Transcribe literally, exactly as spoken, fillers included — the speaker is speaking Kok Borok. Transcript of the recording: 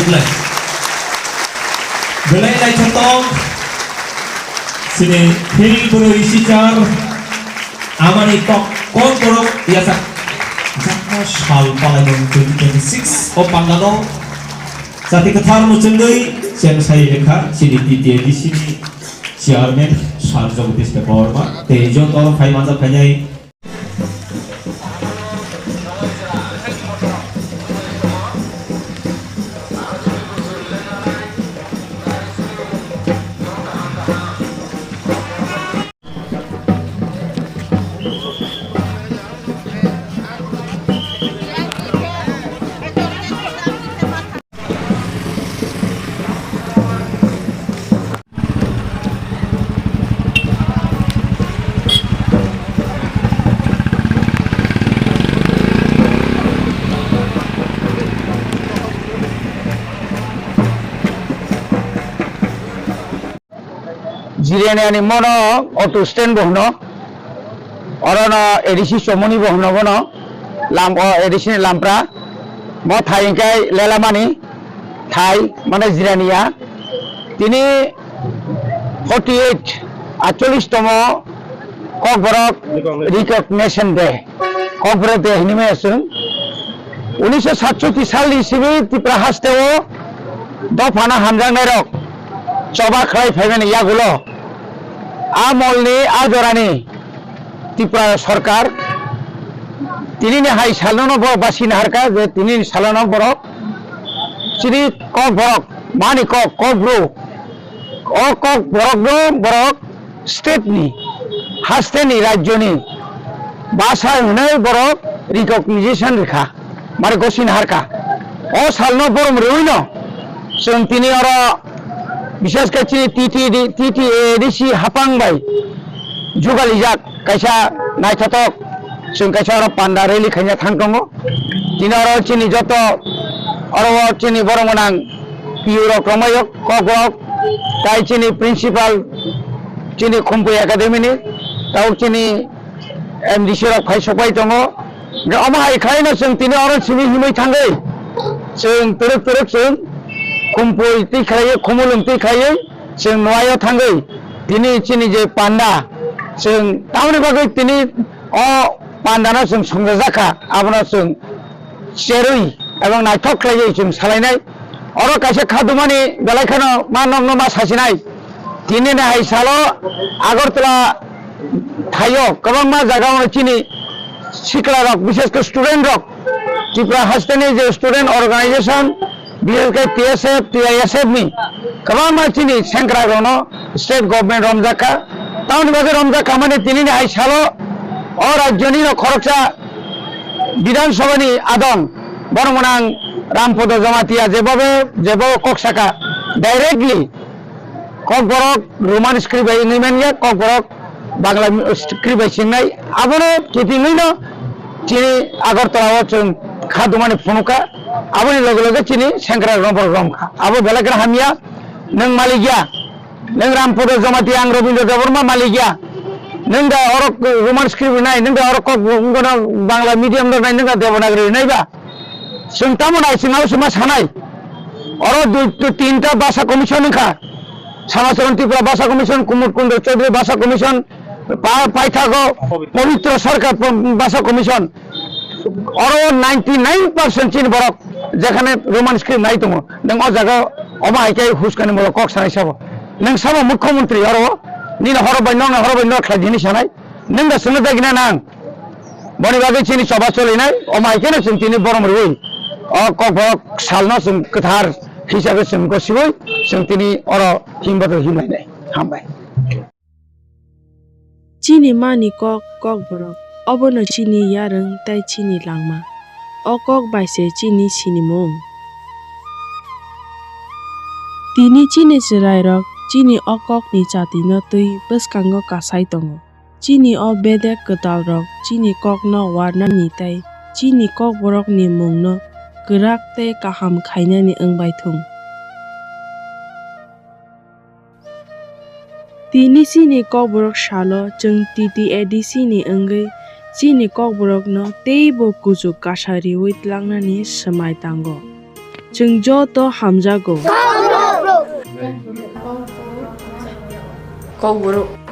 Belai naithothok chini phil bwrwi sichar amani kok, kok borok yasak jakma sal palaimung twenty twenty-six o pandano jati kwthar muchungwi cheng sai lekha chini T T A D C ni chairman Sir Jagadish Debbarma tei joto phai manjak phainai. Jirania ni mono auto stand bo hwno, oro no A D C Chomoni bo hwno bono, lam o A D C ni lampra, mo thai hwnkhe lelamani thai, mane Jirania, tini forty eight, atchollish tomo Kokborok Recognition Day, Kokborok Day hinwi maya chwng. Unisho satchoti salni simi Tripura hasteo dophano hamjaknairok choba khlai phaimani yagulo a molni a jorani Tripura sorkar tinini hai salono borok basi naharkha je tinini salono borok chini Kokborok, mani Kok, Kokbru, o Kokborokno borok state ni, haste ni, rajyo ni basa hwnwi borok recognition rikha, mare gosi naharkha. O salno borom rwino chwng tini oro, bishes khe chini T T D, T T A D C hapang bai jugalijak kaisa naithothok, chwng kaisa oro panda rally khaina thang tongo. Tini oro chini joto oro o chini borok gwnang P U rok romai yok, kok rok, tai chini principal, chini Khumpui Academy ni, tabuk chini M D C rok phai sokpai tongo. Hwnkhe omo hai khlaino chwng tini oro simi himwi thangwi chwng twrwk twrwk chwng Khumpui twi khlaiwi, Khumulwng twi khlaiwi chwng nuaio thangwi tini chini je panda chwng tamoni bagwi tini o pandano chwng songjajakha, abono chwng cherwi ebong naithok khlaiwi chwng salainai. Oro kaisa khadumani belai kheno ma nokno ma sasinai. Tinini hai salo Agartala thaio kwbangma jagao chini sikla rok, bishes khe student rok, Tripura hasteni je student organization, bishes khe T S F, T I S F ni kwbangma chini sengkrak rokno state government romjakha. Tamoni bagwi romjakha mani tinini hai salo o rajyoni no khoroksa Bidhan Sabha ni adong, borok mwnang Rampodo Jamatia jebobe, jebo kok saka directly Kokborok Roman script bai wngwi manya, Kokborok Bangla script bai chingnai. Abono kitingwino chini Agartala o chwng kha dumani phunukha. Aboni loge loge chini sengkrak rok borok romkha. Abo belai kheno hamya, nwng malik ya. Nwng Rampodo Jamatia, ang Robindra Debbarma malik ya. Nwng da oro Roman script nai, nwng da oro kok wngkano Bangla medium rok nai, nwng da Devanagari nai ba? Chwng tamo nai, chwng abo chwngma sanai. Oro dui, dui, tinta bhasha commission wngkha. Samacharan Tripura Bhasha Commission, Kumud Kundra Chaudhary Bhasha Commission, pa-, paithago Pabitra Sarkar pa-, Bhasha Commission. Oro ninety nine percent chini borok jekhane Roman script nai tongo. Nwng o jaga omo hai khe huskani molo kok sanai sabo. Nwng sabo mukhyamantri oro nini horo bai nokno horo bai nok khlai dini sanai. Nwng da swngna dagina nang. Boni bagwi chini choba cholinai, omo hai kheno chwng tini borom rwui, o Kokborok salno chwng kwthar hisabe chwng gosiui, chwng tini oro himbathal himlainai. Hambai. Chini mani kok, Kokborok, obono chini yarwng tei chini langma. O kok bai se chini sinimung. Tini chini chwrairok chini o kokni chatino twi bwskango kasai tongo. Chini o bedek kwtalrok chini kokno warnani tei chini Kokborokni mungno kwrak tei kaham khainani wng bai thung. Tini chini Kokborok salo chwng T T A D C ni wngwi chini Kokborokno teibo kuchuk kasa riui tlangnani swmai tango. Chwng joto hamjago. Kokborok.